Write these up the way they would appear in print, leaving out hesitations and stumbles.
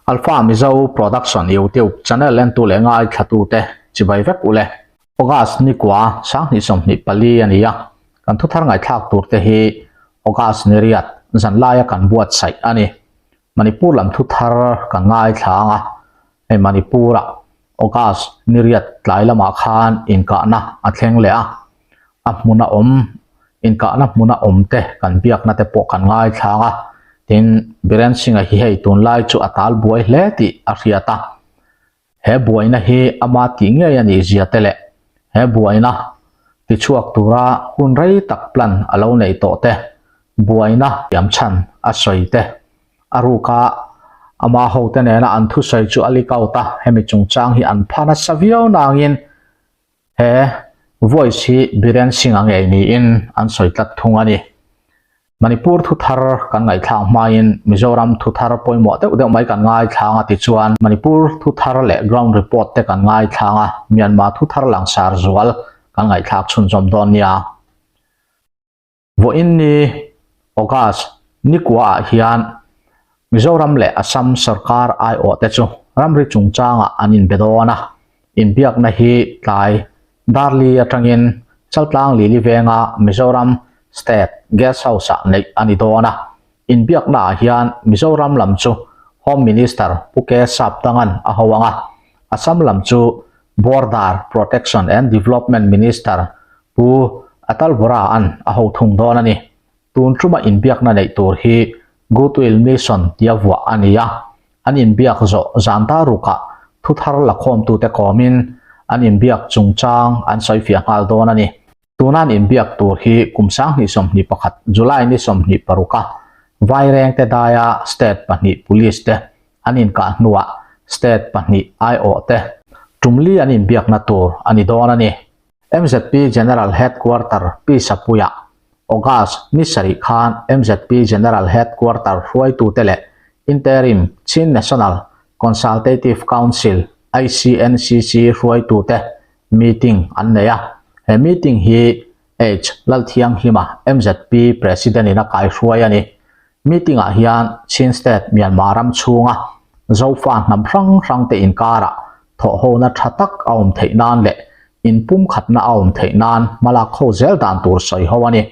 Alpha Mizo Production YouTube channel entu leh ngaithlatute chibai vek ule. August ni kua 2024 a ni a, kan thuthar ngaihthlak turte hi August ni riat zanlaia kan buatsaih a ni. Manipur lam thuthar kan ngaithla ang a, hei Manipur-a August ni riat tlai lamah khan inkahna a thleng leh a, a hmuna awm inkahna hmuna awm te kan biakna te pawh kan ngaithla ang a, tin Biren Singh-a hi hei tunlai chu a tal buai hle tih a hriat a. He buaina hi ama tih ngei a nih zia te leh he buaina tichhuak tura hun rei tak plan a lo neih tawh te, buaina thiam chhan a sawi te, a ruka ama hote nena an thusawi chu a leak out a, hemi chungchang hi an pha nasa viau nangin He voice hi Biren Singh-a ngei niin an sawi tlat thung a ni. Manipur thuthar kan ngaihthlak hmain Mizoram thuthar pawimawh deuh deuh mai kan ngaithlang a tichuan Manipur thuthar leh ground report te kan ngaithlang a, Myanmar thuthar langsar zual kan ngaihthlak chhunzawm dawn nia. Vawiin ni August ni kuaah hian Mizoram leh Assam sorkar aiawhte chu ramri chungchangah an inbe dawn a, inbiakna hi tlai Darli atangin Chaltlang Lili venga Mizoram State Guest House-ah neih a ni dawn a. Inbiaknaah hian Mizoram lam chu Home Minister Pu K Saptanga'n a ho ang a, Assam lam chu Border Protection and Development Minister Pu Atal Bora-a'n a ho thung dawn a ni. Tun tuma inbiakna neih tur hi Goodwill Mission tia vuah a ni a, an inbiak zawh zan dar rukah thuthar lakhawmtute kawmin an inbiak chungchang an sawifiah nghal dawn a ni. Tuna an inbiak tur hi kum 2021 July ni 26 a Vairengte daia state pahnih police te an inkah hnuah state pahnih aiawhte tumli an inbiakna tur a ni dawn a ni. MZP General Headquarter Pi Sapuia, August ni sarih khan MZP General Headquarter hruaitute leh Interim Chin National Consultative Council, ICNCC, hruaitute meeting an nei a. He meeting hi H. Lalthianghlima, MZP President-in a kaihruai a ni. Meeting-ah hian Chin State Myanmar ram chhunga Zofa hnam hrang hrangte inkarah thawhhona tha tak a awm theih nan leh inpumkhatna a awm theih nan hmalak ho zel dan tur sawi ho a ni.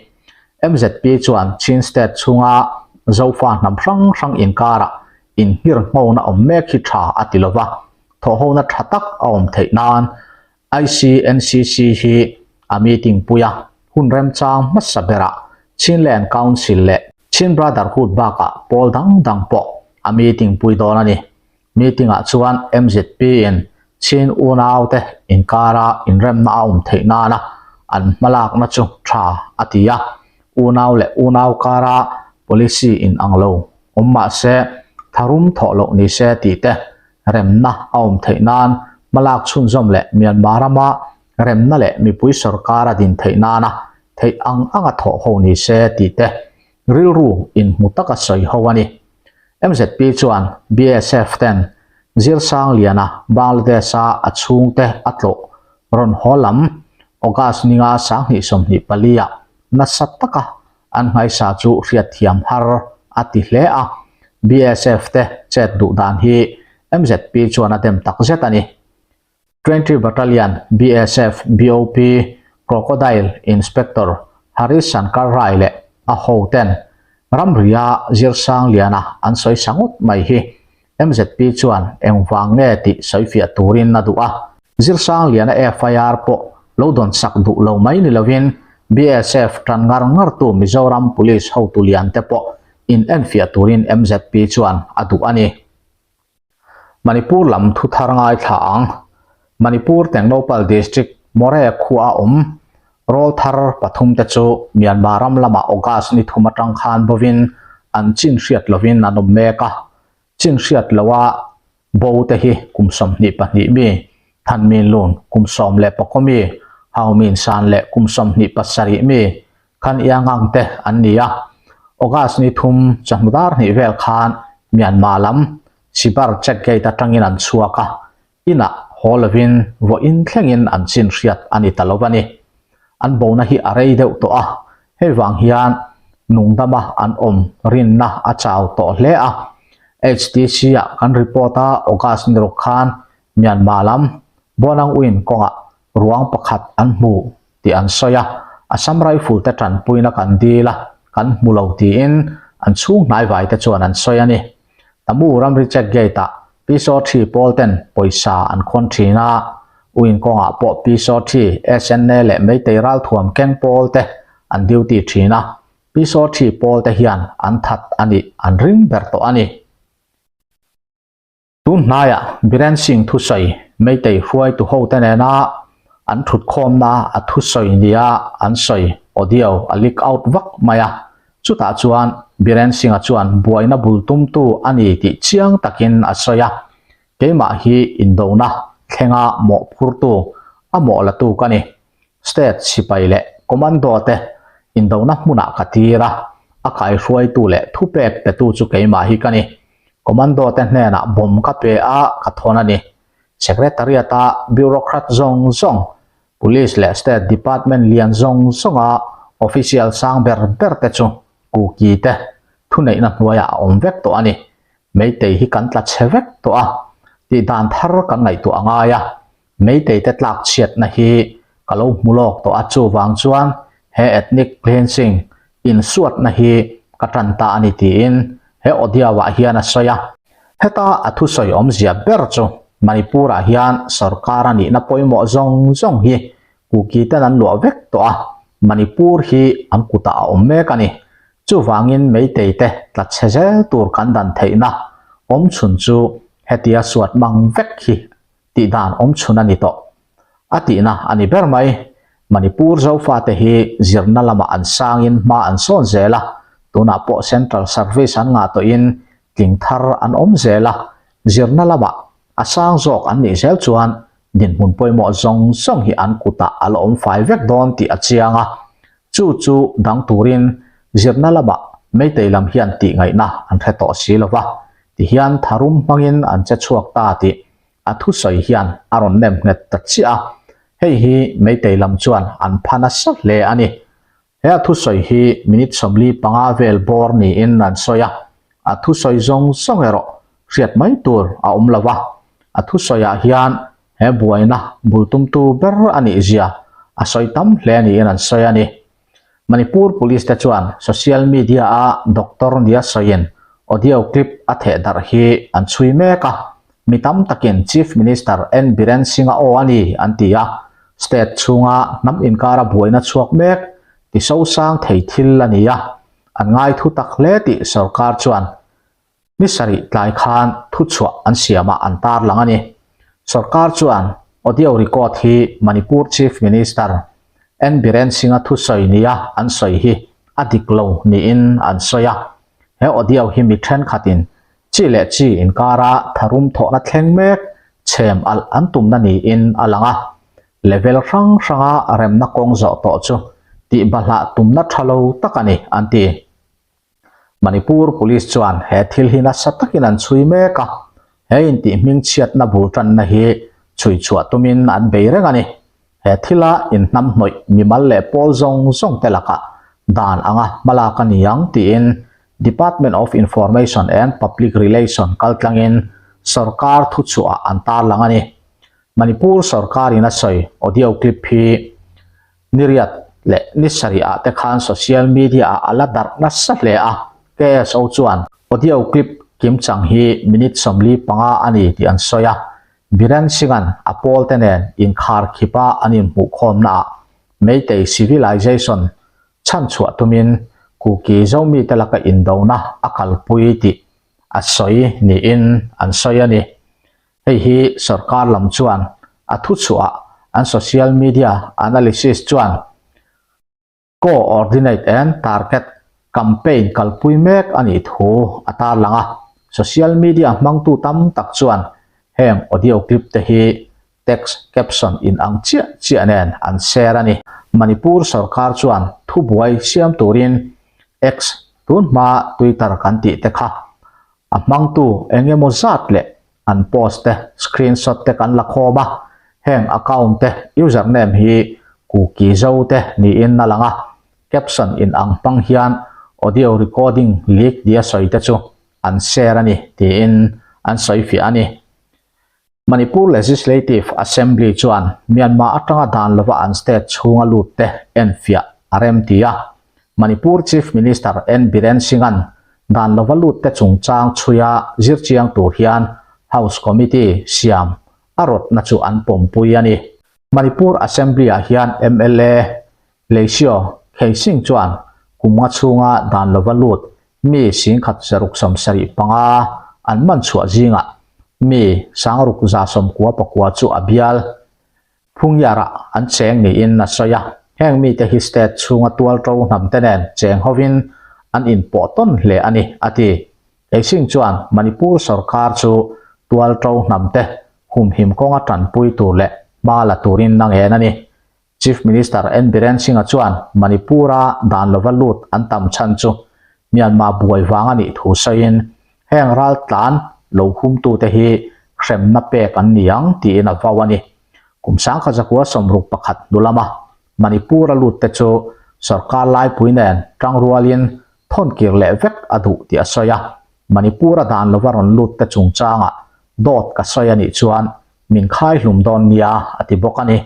MZP chuan Chin State chhunga Zofa hnam hrang hrang inkarah inhirnghona awm mek hi tha a ti lova, thawhhona tha tak a awm theih nan ICNCC hi a meeting pui a, hun remchang hmasa berah Chinland Council leh Chin Brotherhood bakah pawl dang dang pawh a meeting pui dawn a ni. Meeting ah chuan MZP in Chin unaute inkara inremna a awm theih nana an hmalakna chu tha a ti a, unau leh unau kara policy in ang lo awm mahse tharum thawh loh ni se tih te remna a awm theih nan hmalak chhunzawm leh Myanmar rama remna leh mipui sorkar a din theih nana theih ang anga thawh ho ni se tih te rilru inhmu taka sawi ho a ni. MZP chuan BSF ten Zirsangliana Bangladesh-a a chhungte a tlawh rawn haw lam August ninga 2024 ah nasa taka An nghaisa chu hriatthiam har a ti hle a, BSF te chet duh dan hi MZP chuan a dem tak zet a ni. Twenty Battalion BSF BOP Crocodile Inspector Harish Shankar Rai leh a hoten ramria Zirsangliana an sawi sa ngawt mai hi MZP chuan engvang nge tih sawifiah turin a duh a. Zirsangliana FIR pawh lo dawnsak duh lo mai ni lovin BSF tan ngar ngartu Mizoram Police hotu lian te pawh in enfiah turin MZP chuan a duh a ni. Manipur lam thuthar ngaithla ang. Manipur Tengnoupal District Moreh khua a awm rawlthar pathum te chu Myanmar ram lamah August ni thum atang khan bovin an chin hriat lovin an awm mek a. Chin hriat loha bo te hi kum 22 mi, Thanmin Lun kum 11 mi, Haumin San leh kum 27 mi, Khan Iangang te an ni a. August ni thum chawhnu dar hnih vel khan Myanmar lam Sibar check gate atangin an chhuak a, Inah haw lovin vawiin thlengin an chin hriat a ni ta lo a ni. An bona hi a rei deuh tawh a, hei vang hian nungdama an awm rinna a chau tawh hle a. HTC-ah kan report a, August ni ruk khan Myanmar lam Bonang Uin kawngah ruang pakhat an hmu tih an sawi a, Assam Rifle te tanpuina kan dil a, kan hmu lo tiin an chhung hnaivai te chuan an sawi a ni. Tamu ramri check gate-ah Piso thi pawl ten pawisa an khawn thin a, Uin kawngah pawh Piso thi, SNA leh Meitei ralthuam keng pawl te an duty thin a, Piso thi pawl te hian an that a nih an ring ber tawh a ni. Tun hnaiah Biren Singh thusawi Meitei hruaitu hote nena an thutkhawmna a thusawi nia an sawi audio a leak out vak mai a, chutah chuan Biren Singh-a chuan buaina bul tumtu a ni tih chiang takin a sawi a, keimah hi indona thlenga mawhphurtu a mawh latu ka ni. State sipai leh commando te indona hmunah ka tir a, a kaihruaitu leh thupek petu chu keimah hi ka ni. Commando te hnenah bomb ka pe a, ka thawn a ni. Secretariat-a bureaucrat zawng zawng, Police leh State Department lian zawng zawnga official sang ber ber te chu Kuki te thuneihna hnuaiah a awm vek tawh a ni. Meitei hi kan tla chhe vek tawh a, tih dan thar kan ngaihtuah a ngai a. Meitei te tlak chhiatna hi ka lo hmu lawk tawh a, chuvang chuan he ethnic cleansing insuatna hi ka tan ta a ni tiin he audio-ah hian a sawi a. Heta a thusawi awmzia ber chu Manipur-ah hian sorkar a nihna pawimawh zawng zawng hi Kuki ten an luah vek tawh a, Manipur hi an kutah a awm mek a ni. Chuvangin Meitei te tla chhe zel tur kan dan theihna awmchhun chu hetia suat mang vek hi tih dan awm chhun a ni tawh. A tihna a ni ber mai. Manipur Zofate hi zirna lamah an sangin hma an sawn zel a, tunah pawh Central Service an ngah tawhin tling thar an awm zel a, zirna lamah a sang zawk an nih zel chuan dinhmun pawimawh zawng zawng hi an kutah a la awm fai vek dawn tih a chiang a, chu chu dang turin zirna lamah Meitei lam hian tih ngaihna an hre tawh si lo va, tihian tharum hmangin an che chhuak ta tih A thusawi hian a rawn nem nghet ta chiah a, hei hi Meitei lam chuan an pha nasa hle a ni. He a thusawi hi minute 45 vel bawr niin an sawi a, a thusawi zawng zawng erawh hriat mai tur a awm lo va, a thusawiah hian he buaina bul tumtu ber a nih zia a sawi tam hle niin an sawi a ni. Manipur Police te chuan social media a doctor nia sawiin audio clip a theh darh hi an chhui mek a, mi tam takin Chief Minister N Biren Singh-a aw a ni an ti a, state chhunga hnam inkara buaina chhuak mek ti sosang thei thil a ni a, an ngai thu tak hle tih sorkar chuan Ni sarih tlai khan thuchhuah an siamah an tarlang a ni. Sorkar chuan audio record hi Manipur Chief Minister N Biren Singh-a thusawi nia an sawi hi a dik lo niin an sawi a. He audio hi mi thenkhatin chi leh chi inkara tharum thawhna thleng mek chhem alh an tumna niin a lang a. Level hrang hranga remna kawng zawh tawh chu tihbahlah tumna tha lo tak a ni, an ti. Manipur Police chuan he thil hi nasa takin an chhui mek a, he intih hmingchhiatna bul tanna hi chhui chhuah tumin an bei reng a ni. He thila inhnamhnawih mimal leh pawl zawng zawng te lakah dan anga hmalak a ni ang tiin Department of Information and Public Relation kaltlangin sorkar thuchhuah an tarlang a ni. Manipur sorkarin a sawi audio clip hi Ni riat leh ni sarih ah te khan social media ah a la darh nasa hle a, KSO chuan audio clip kimchang hi minute 45 a ni tih an sawi a, Biren Singh-a'n a pawl te nen inkhar khip a an inhmuhkhawmna ah Meitei civilization chhanchhuah tumin Kuki Zomite laka indona a kalpui tih a sawi niin an sawi a ni. Hei hi sorkar lam chuan a thuchhuah an social media analysis chuan co-ordinate and target campaign kalpui mek a nih thu a tarlang a. Social media hmangtu tam tak chuan heng audio clip te hi text caption inang chiah chiah nen an share a ni. Manipur sorkar chuan thubuai siam turin X tun hma Twitter kan tih te kha A hmangtu eng emaw zat leh an post te screenshot te kan la khawm a, heng account te username hi Kuki Zo te niin a lang a, caption in ang hmang hian audio recording leak nia sawi te chu. an share a ni, tiin an sawifiah a ni. Manipur Legislative Assembly chuan Myanmar atanga dan lova an state chhunga lutte enfiah a remti a. Manipur Chief Minister N Biren Singh-a'n dan lova lutte chungchang chhuia zirchiang tur hian House Committee siam a rawtna chu an pawmpui a ni. Manipur Assembly-ah hian mla Leisio Kheising chuan kum nga chhunga dan lova lut mi singkhat zaruk 75 an man chhuah zingah mi 6119 chu a bial Phungyarah an cheng niin a sawi a. Heng mite hi state chhunga tual to hnam te nen cheng hovin an inpawh tawn hle a ni, a ti. Keising chuan Manipur sorkar chu tual to hnam te humhim kawnga tanpui tur leh hma la turin a ngen a ni. Chief Minister N Biren Singh-a chuan Manipur-a dan lova lut an tam chhan chu Myanmar buai vang a nih thu sawiin heng raltlan lo humtute hi hremna pek an ni ang tiin a vau a ni. Kum 1961 hnu lama Manipur-a lutte chu sorkar laipui nen tangrualin thawnkir leh vek a duh tih a sawi a. Manipur-a dan lova rawn lutte chungchangah dawt ka sawi a nih chuan min khai hlum dawn nia a ti bawk a ni.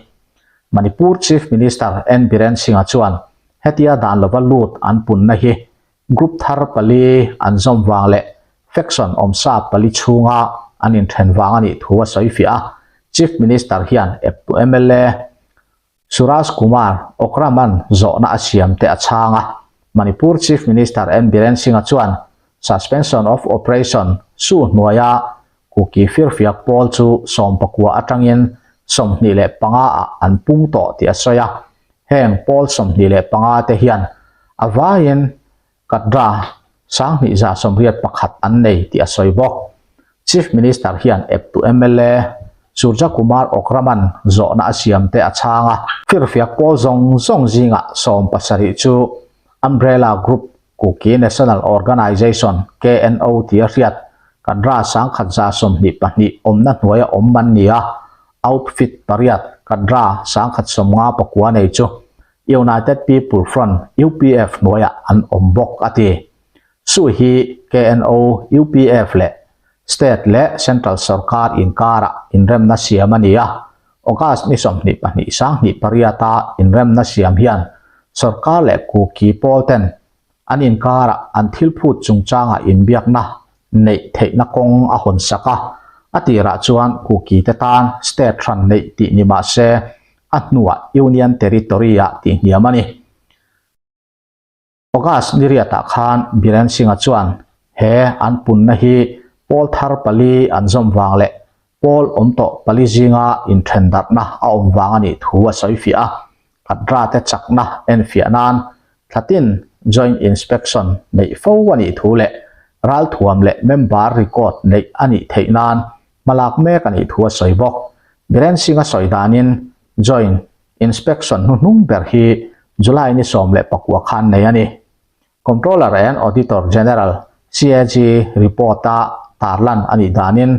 Manipur Chief Minister N Biren Singh-a chuan hetia dan lova lut an punna hi group thar pali an zawm vang leh faction awmsa pali chhunga an inthen vang a nih thu a sawi fiah a. Chief Minister hian eptu mla Suraj Kumar Okraman zawhna a siam te a chhang a. Manipur Chief Minister N Biren Singh-a chuan Suspension of Operation su hnuaia Kuki firfiak pawl chu 19 atangin 25 ah an pung tawh tih a sawi a. Heng pawl 25 te hian a vaiin Kadra 2181 an nei tih a sawi bawk. Chief Minister hian eptu mla Surja Kumar Okraman zawhna a siam te a chhang a. Firfiak pawl zawng zawng zingah 17 chu Umbrella Group Kuki National Organisation, KNO, tia hriat Kadra 1122 awmna hnuaia awm an ni a, Outfit pariat Kadra 1159 nei chu United People Front, UPF, hnuaiah an awm bawk a ti. Su hi KNO, UPF leh State leh Central sorkar inkarah inremna siam a ni a, August ni 22 2008-a inremna siam hian sorkar leh Kuki pawl ten an inkarah an thil phut chungchangah inbiakna neih theihna kawng a hawn sak a, a tirah chuan Kuki te tan state hran neih tih ni mah se a hnuah Union Territory-ah tih hniam a ni. August ni riatah khan Biren Singh-a chuan he an punna hi pawl thar pali an zawm vang leh pawl awm tawh pali zinga inthen darhna a awm vang a nih thu a sawi fiah a. Kadra te chakna enfiah nan thlatin Joint Inspection neih fo a nih thu leh ralthuam leh member record neih a nih theih nan hmalak mek a nih thu a sawi bawk. Biren Singh-a sawi danin Joint Inspection hnuhnung ber hi July ni 19 khan nei a ni. Comptroller and Auditor General, CAG, report-a tarlan a nih danin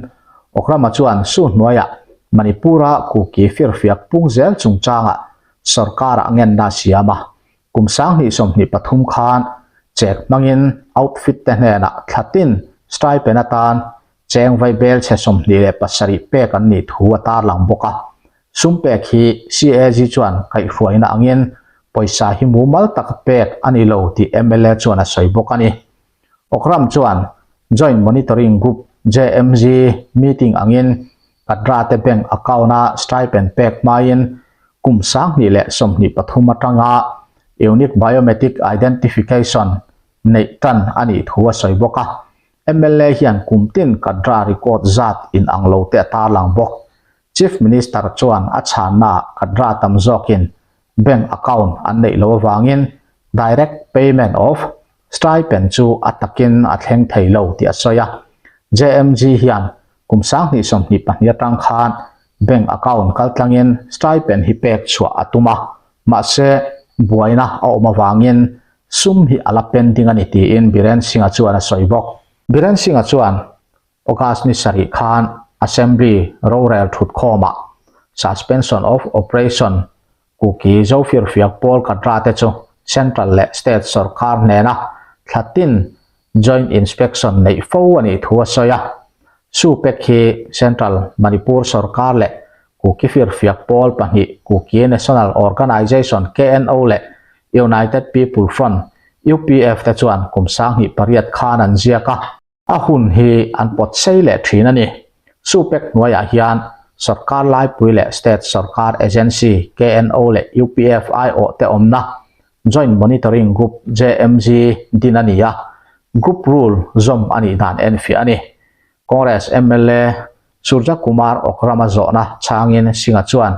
Okrama chuan su hnuaiah Manipur-a Kuki firfiak pung zel chungchangah sorkar-ah ngenna a siam a. Kum 2023 khan chek hmangin outfit te hnenah thlatin stipend atan cheng vaibel chhe 27 pek an nih thu a tarlang bawk a. Sum pek hi CAG chuan kaihhruaina angin pawisa hi mumal taka pek a ni lo tih mla chuan a sawi bawk a ni. Okram chuan Joint Monitoring Group, JMG, meeting angin Kadra te bank account-a stipend pek hmain kum 2023 atanga Unique Biometric Identification neih tan a nih thu a sawi bawk a. Mla hian kum tin Kadra record zat inang lo te a tarlang bawk. Chief Minister chuan a chhannaah Kadra tam zawkin bank account an neih loh avangin direct payment of stipend chu a takin a thleng thei lo tih a sawi a. JMG hian kum 2022 atang khan bank account kaltlangin stipend hi pek chhuah a tum a, mahse buaina a awm avangin sum hi a la pending a ni tiin Biren Singh-a chuan a sawi bawk. Biren Singh-a chuan August ni sarih khan Assembly rorel thutkhawmah Suspension of Operation Kuki Zofirfiak pawl Kadra te chu Central leh State sorkar hnena thlatin. Joint Inspection neih fo a nih thu a sawi a. Supek hi Central Manipur sorkar leh Kuki firfiak pawl pahnih Kuki National Organization, KNO, leh United People Front, UPF, te chuan kum 2008 khan an ziak a. A hun hi an pawt sei leh thin a ni. Supek hnuaiah hian sorkar laipui leh state sorkar agency KNO leh UPF aiawh te awmna Joint Monitoring Group, JMG, din a ni a, group rule zawm a nih dan enfiah a ni. Congress mla Surja Kumar Okram-a zawhna chhangin Singh-a chuan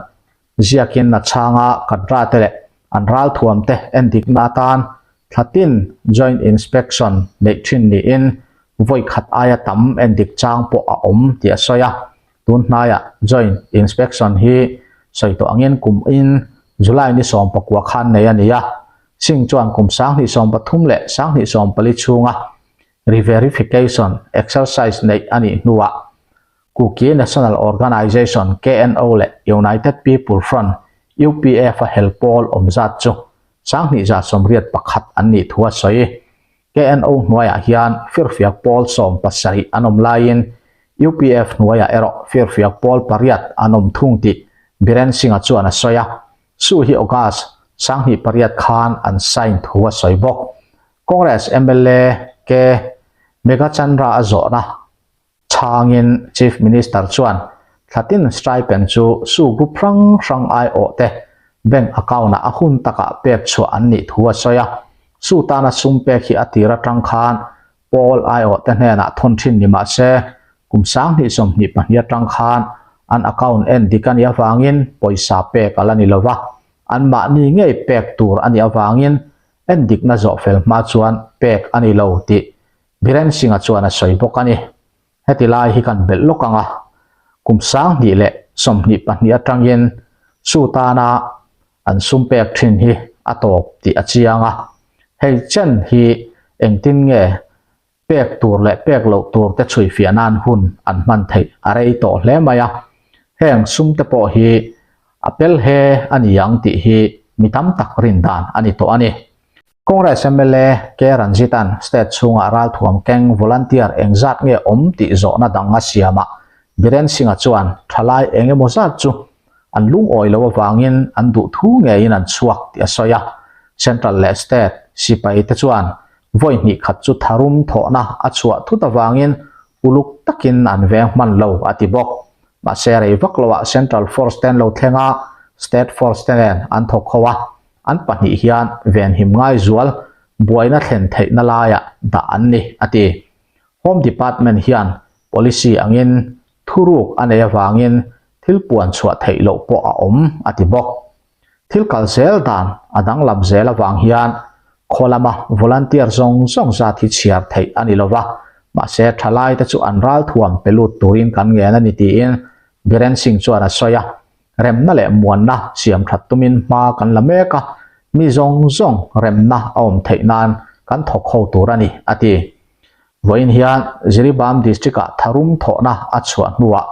ziakin a chhanga Kadra te leh an ralthuam te endikna atan thlatin Joint Inspection neih thin niin vawi khat aia tam endik chang pawh a awm tih a sawi a. Tun hnaiah Joint Inspection hi sawi tawh angin kum in July ni 19 khan nei a ni a, Singh chuan kum 2023 leh 2024 chhunga Re-verification exercise neih a nih hnuah Kuki National Organization, KNO, leh United People Front, UPF, a hel pawl awm zat chu 2181 an nih thu a sawi. KNO hnuaiah hian firfiak pawl 17 an awm laiin UPF hnuaiah erawh firfiak pawl pariat an awm thung tih Biren Singh-a chuan a sawi a. Su hi August 2008 khan an sign thu a sawi bawk. Congress mla K. Meghachandra a zawhna Chhangin Chief Minister chuan thlatin stipend chu su group hrang hrang aiawh te bank account ah a hun takah pek chhuah an nih thu a sawi a. Su tana sum pek hi a tir atang khan pawl aiawh te hnenah thawn thin ni mah se kum 2022 atang khan an account en dik a nih avangin pawisa pek a la ni lova, anmahni ngei pek tur a nih avangin en dikna zawh fel hma chuan pek a ni lo tih Biren Singh-a chuan a sawi bawk a ni. Heti lai hi kan belh lawk ang a, kum 2022 atangin Su tana an sum pek thin hi a tawp tih a chiang a. Hei chen hi engtin nge pek tur leh pek loh tur te chhui fiah nan hun an hman theih a rei tawh hle mai a. Heng sum te pawh hi a pel he a ni ang tih hi mi tam tak rin dan a ni tawh a ni. Congress mla K Ranjit-a'n state chhungah ralthuam keng volunteer engzat nge awm tih zawhna dang a siam a, Biren Singh-a chuan thalai eng emaw zat chu an lungawi lo avangin an duh thu ngeiin an chhuak tih a sawi a. Central leh state sipai te chuan vawi hnih khat chu tharum thawhna a chhuah thut avangin uluk takin an veng hman lo a ti bawk. Mahse rei vak loah Central force te an lo thleng a, state force te nen an thawk ho a. An pahnih hian venhim ngai zual buaina thlen theihna laiah dah an ni, a ti. Home Department hian policy angin thuruk a nei avangin thil puan chhuah theih loh pawh a awm, a ti bawk. Thil kal zel dan a danglam zel avang hian khaw lama volunteer zawng zawng zat hi chhiar theih a ni lova, mahse thalaite chu an ralthuam pe lut turin kan ngen a ni tiin Biren Singh chuan a sawi a. Remna leh muanna siam that tumin hma kan la mek a, mi zawng zawng remna a awm theih nan kan thawk ho tur a ni, a ti. Vawiin hian Jiribam District-ah tharum thawhna a chhuah hnuah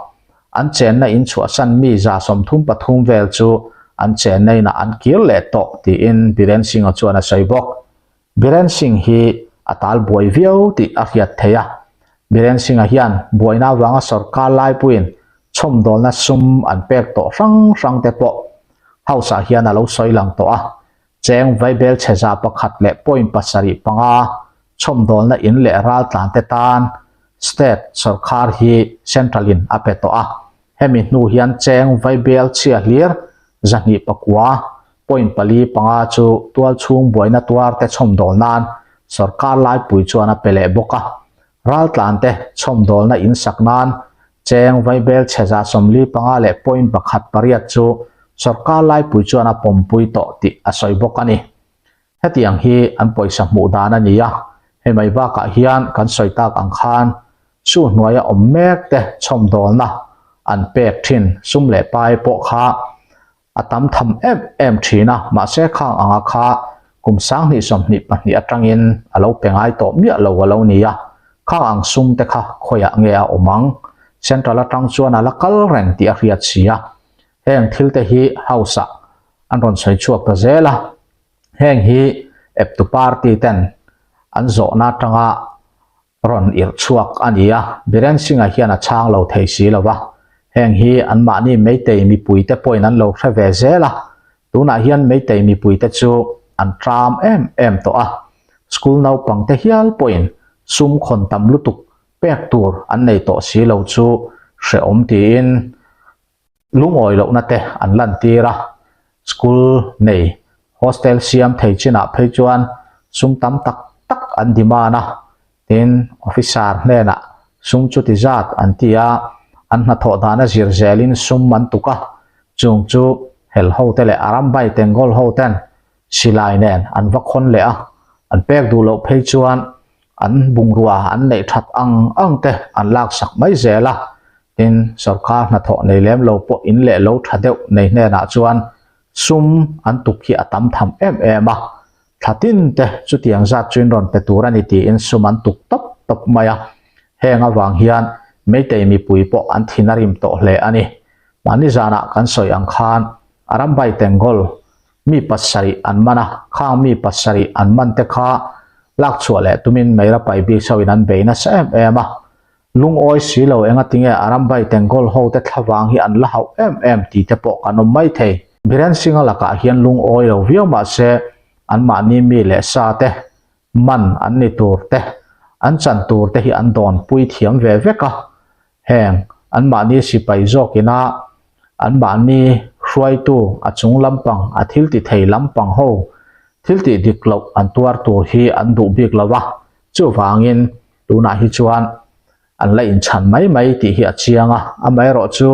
an chenna in chhuahsan mi 33 vel chu an chenna inah an kir leh tawh tiin Biren Singh-a chuan a sawi bawk. Biren Singh hi a tal buai viau tih a hriat theih a. Biren Singh-a hian buaina avanga sorkar laipuiin chhawmdawlna sum an pek tawh hrang hrang te pawh House-ah hian a lo sawi lang tawh a. Cheng vaibel chhe 100 leh point 75 chhawmdawlna in leh raltlan te tan state sorkar hi central-in a pe tawh a. Hemi hnu hian cheng vaibel chhia hlir 209 point 4 5 chu tualchhung buaina tuar te chhawmdawl nan sorkar laipui chuan a pe leh bawk a. Raltlan te chhawmdawlna in sak nan cheng vaibel chhe 45 leh point 1 8 chu sorkar laipui chuan a pawmpui tawh tih a sawi bawk a ni. Hetiang hi an pawisa hmuh dan a ni a, hei mai bakah hian kan sawi tak ang khan su hnuaia awm mek te chhawmdawlna an pek thin sum leh pai pawh kha a tam tham em em thin a, mahse khang anga kha kum 2022 atangin a lo pe ngai tawh miah lo a lo ni a, khang ang sum te kha khawiah nge a awm ang? Central atang chuan a la kal reng tih a hriat si a, heng thil te hi House ah an rawn sawi chhuak ta zel a, heng hi eptu party ten an zawhna atanga. Rawn irh chhuak a ni a, Biren Singh-a hian a chhang lo thei si lo va. Heng hi anmahni Meitei mipuite pawhin an lo hre ve zel a, tunah hian Meitei mipuite chu an tram em em tawh a. School naupangte hial pawhin sum khawn tam lutuk pek tur an nei tawh si lo chu hrehawm tiin lungawi lohna te an lantir a, school nei hostel siam thei chinah phei chuan sum tam tak tak an demand a, tin officer hnenah sum chuti zat an ti a, an hnathawh dana zir zelin sum an tuk a, chung chu hel ho te leh a rambai Tenggol ho ten silai nen an va khawn leh a, an pek duh loh phei chuan an bungrua an neih that ang ang te an laksak mai zel a, Tin, sorkar hnathawh nei lem lo pawh in leh lo tha deuh nei hnenah chuan sum an tuk hi a tam tham em em a, thla tin te chutiang zat chu in rawn pe tur a ni tiin sum an tuk tawp tawp mai a. Heng avang hian Meitei mipui pawh an thin a rim tawh hle a ni. Mahni zanah kan sawi ang khan Arambai Tenggol mi pasarih an man a, khang mi pasarih an man te kha lakchhuah leh tumin Meirapai bik chauhin an bei nasa em em a. Lungawi si lo enga tinge Arambai Tenggol ho te thlavang hi an la hauh em em tih te pawh kan awm mai thei. Biren Singh-a lakah hian lungawi lo viau mah se anmahni mi leh sa te, man an ni tur te, an chan tur te hi an dawn pui thiam ve vek a. Heng anmahni sipai zawk ina anmahni hruaitu a chung lampang a thil ti thei lampang ho thil tih dik loh an tuar tur hi an duh bik lo a, chuvangin Tunah hi chuan an la inchhan mai mai tih hi a chiang a, amaherawh chu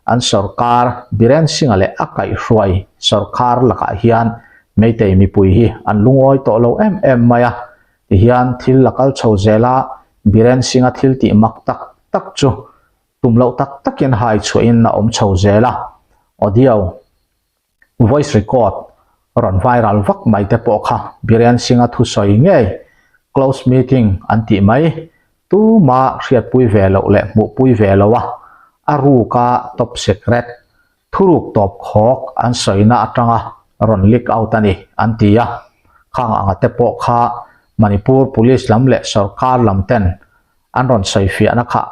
an sorkar Biren Singh-a leh a kaihhruai sorkar lakah hian Meitei mipui hi an lungawi tawh lo em em mai a, tihian thil la kal chho zel a, Biren Singh-a thil tih mak tak tak chu tum loh tak takin hai chhuahin a awm chho zel a, audio. Voice record rawn viral vak mai te pawh kha Biren Singh-a thusawi ngei close meeting an tih mai tuma hriatpui ve loh leh hmuhpui ve lo a, a ruka top secret thuruk tawp khawk an sawina atanga rawn leak out a ni an ti a, khang anga te pawh kha Manipur police lam leh sorkar lam ten an rawn sawifiahna kha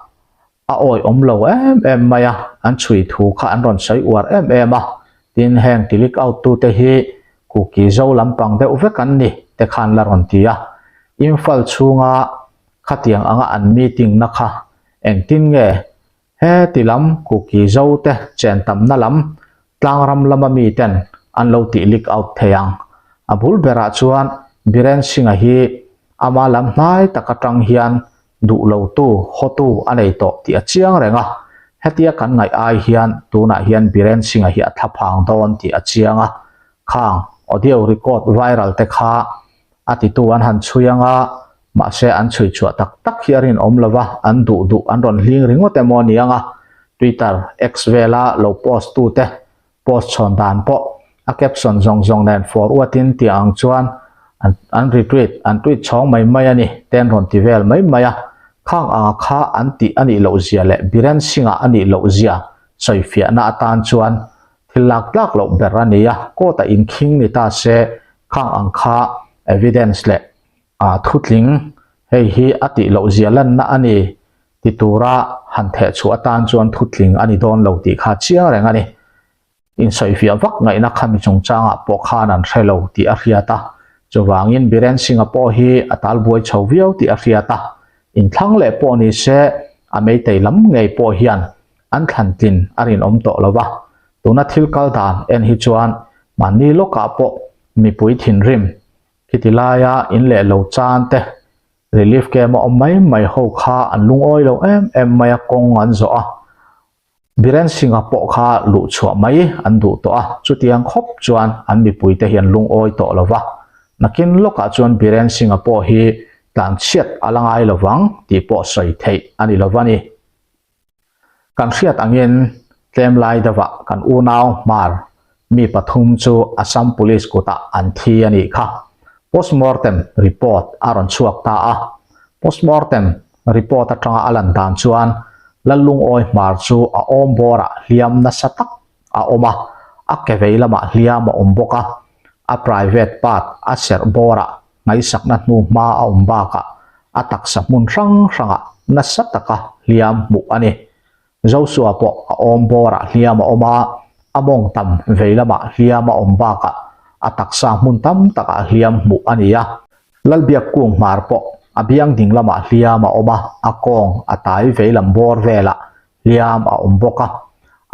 A awi awm lo em em mai a, an chhui thu kha an rawn sawi uar em em a, tin heng ti leak out tu te hi Kuki zo lampang deuh vek an ni te khan la rawn ti a. Imphal chhunga khatiang anga an meeting na kha engtin nge he ti lam Kuki zo te chen tamna lam tlangram lama mi ten an lo tih leak out thei ang. A bul berah chuan Biren Singh-a hi ama lam hnai tak atang hian duh lotu, hawtu a nei tawh tih a chiang reng a, hetia kan ngaih ai hian tunah hian Biren Singh-a hi a thlaphang dawn tih a chiang a, khang audio record viral te kha a titu an han chhui ang a, mahse an chhui chhuah tak tak hi a rinawm lo va, an duh duh an rawn hling ringawt emaw a ni ang a, Twitter, X vela lo post tute Post chhawn dan pawh a caption zawng zawng nen forward in tih ang chuan an an retweet an tweet chhawng mai mai a ni te an rawn ti vel mai mai a. Khang anga kha an tih a nih loh zia leh Biren Singh-a a nih loh zia sawifiahna atan chuan thil lak tlak loh ber a ni a, court-a inkhing ni ta se khang ang kha evidence leh a thutling hei hi a tih loh zia lanna a ni ti tura han theh chhuah atan chuan thutling a ni dawn lo tih kha chiang reng a ni. Insawifiah vak ngaihna khami chungchangah pawh khan an hre lo tih a hriat a, chuvangin Biren Singh-a pawh hi a talbuai chho viau tih a hriat a, inthlang leh pawh ni se a meitei lam ngei pawh hian an thlan tlin a rinawm tawh lo va, tuna thil kal dan en hi chuan mahni lawkah pawh mipui thinrim khiti laia in leh lo chan te Relief camp a awm mai mai ho kha an lungawi lo em em mai a, kawng an zawh a, Biren Singh-a pawh kha luh chhuah mai an duh tawh a, chutiang khawp chuan an mipuite hi an lungawi tawh lo va, nakin lawkah chuan Biren Singh-a pawh hi tlanchhiat a la ngai lo vang tih pawh sawi theih a ni lo va ni. Kan hriat angin tlem lai deuhah kan unau Hmar mi pathum chu Assam Police kutah an thi a nih kha. Postmortem report a rawn chhuak ta a. Postmortem report atanga a lan dan chuan Lallungawi Hmar chu a awm bawrah hliam nasa tak a awm a, a ke vei lamah hliam a awm bawk a, a private part a serh bawrah ngaihsakna hnu hma a awm bakah. A taksa hmun hrang hrangah nasa taka hliam hmuh a ni. Joshua pawh a awm bawrah hliam a awm a, a mawng tam vei lamah hliam a awm bakah a taksa hmun tam takah hliam hmuh a ni a. Lalbiak kung hmar pawh a biang ding lamah hliam a awm a, a kawng a tai vei lam bawr velah hliam a awm bawk a.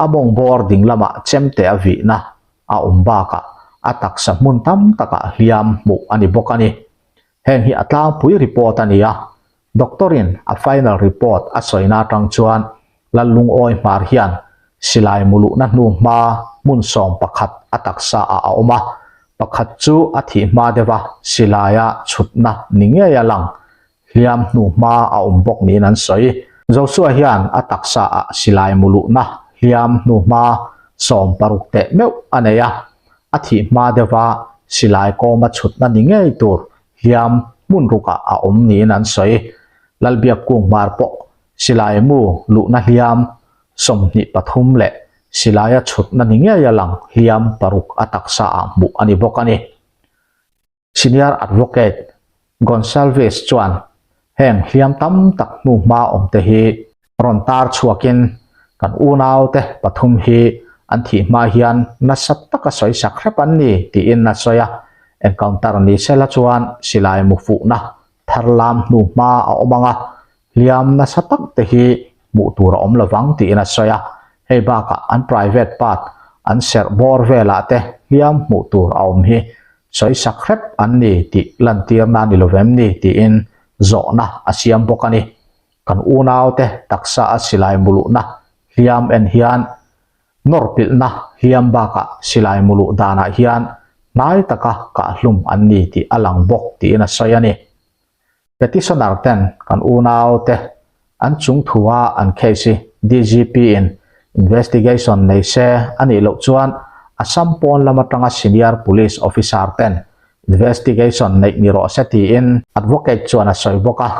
A mawng bawr ding lamah chemte a vihna a awm bakah a taksa hmun tam takah hliam hmuh a ni bawk a ni. Heng hi a tlangpui report a ni a, doctor in a final report a sawina atang chuan Lallungawi hmar hian silai muluhna hnu hma hmun 11 a taksa ah a awm a, pakhat chu a thih hma deuh a silaia chhutna ni ngei a lang, hliam hnu hma a awm bawk niin an sawi. Joshua hian a taksa ah silai muluhna hliam hnu hma 16 teh meuh a nei a, A thih hma deuha silai kawma chhutna ni ngei tur hliam hmun rukah a awm niin an sawi. Lalbiak kung hmar pawh silai mu luhna hliam 23 leh silaia chhutna ni ngei a lang hliam paruk a taksa ah hmuh a ni bawk a ni. Senior Advocate Gonsalves chuan heng hliam tam tak hnu hma awm te hi rawn tar chhuakin kan unaute pathum hi an thih hma hian nasa taka sawi sak hrep an ni tiin a sawi a, encounter ni sela chuan silai mu fuhna thar lam hnu hma a awm ang a, hliam nasa tak te hi hmuh tur a awm lovang tiin a sawi a, hei bakah an private part an serh bawr velah te hliam hmuh tur a awm hi sawi sak hrep an ni tih lantirna a ni lo vem ni tiin zawhna a siam bawk a ni. Kan unaute taksa a silai muluhna hliam en hian nawr pilhna hliam bakah silai muluh danah hian hnai taka kahhlum an ni tih a lang bawk tiin a sawi a ni. Petitioner ten kan unaute an chung thua an case hi DGP in investigation nei se a nih loh chuan Assam pawn lam atanga senior police officer ten investigation neih ni rawh se tiin advocate chuan a sawi bawk a.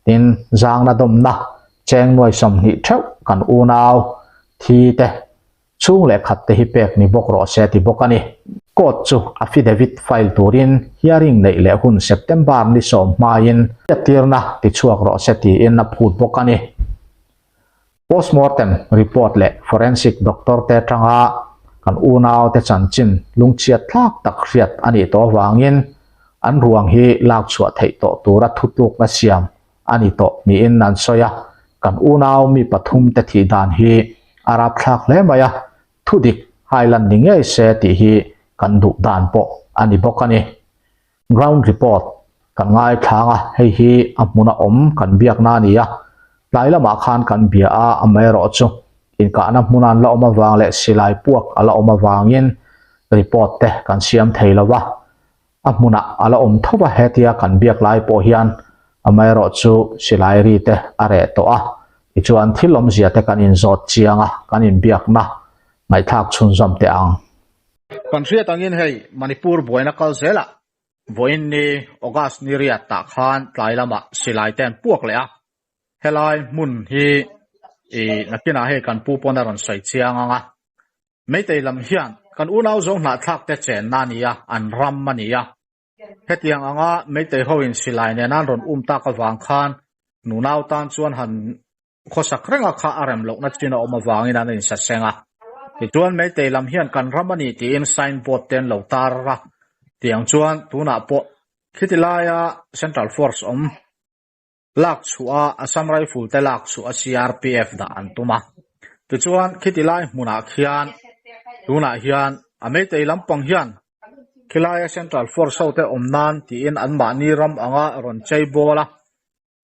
Tin, zangna dawmna cheng nuai 20 theuh kan unau thi te Chhung leh khat te hi pek ni bawk rawh se ti bawk a ni. Court chu affidavit file turin hearing neih leh hun September ni sawm hmain hriattirna ti chhuak rawh se tiin a phut bawk a ni. Postmortem report leh forensic doctor te atanga kan unau te chanchin lungchhiat thlak tak hriat a nih tawh avangin an ruang hi lak chhuah theih tawh tura thutlukna siam a ni tawh niin an sawi a, kan unau mi pathum te thih dan hi a rapthlak hle mai a, thudik hailan ni ngei se tih hi kan duh dan pawh a ni bawk a ni. Ground report kan ngaithlang a, hei hi a hmuna awm kan biakna a ni a, tlai lamah khan kan bia a, amaherawhchu inkahna hmuna an la awm avang leh silai puak a la awm avangin report te kan siam thei lo va, A hmunah a la awm tho a, hetia kan biak lai pawh hian amaherawhchu silai ri te a reh tawh a, tichuan thil awmzia te kan inzawt chiang a, kan inbiakna ngaihthlak chhunzawm teh ang. Kan hriat angin hei Manipur buaina kal zelah vawiin ni August ni riat tah khan tlai lamah silai te an puak leh a, helai hmun hi ih nakinah hei kan pu pawn a rawn sawi chiang ang a, Meitei lam hian kan unau zo hnahthlak te chenna a ni a, an ram a ni a. Hetiang anga Meitei ho in silai nena an rawn um tak avang khan nunau tan chuan han khawsak reng a kha a rem lohna chin a awm avangin an insaseng a. Tichuan Meitei lam hian kan ram a ni tiin sign board te an lo tar a, tiang chuan tunah pawh khiti laia Central Force awm lak chhuah a Assam Rifle te lak chhuah a CRPF dah an tum a. Tichuan khiti lai hmunah khian tunah hian a Meitei lampang hian khilaia Central Force ho te awm nan tiin anmahni ram anga rawn chei bawl a,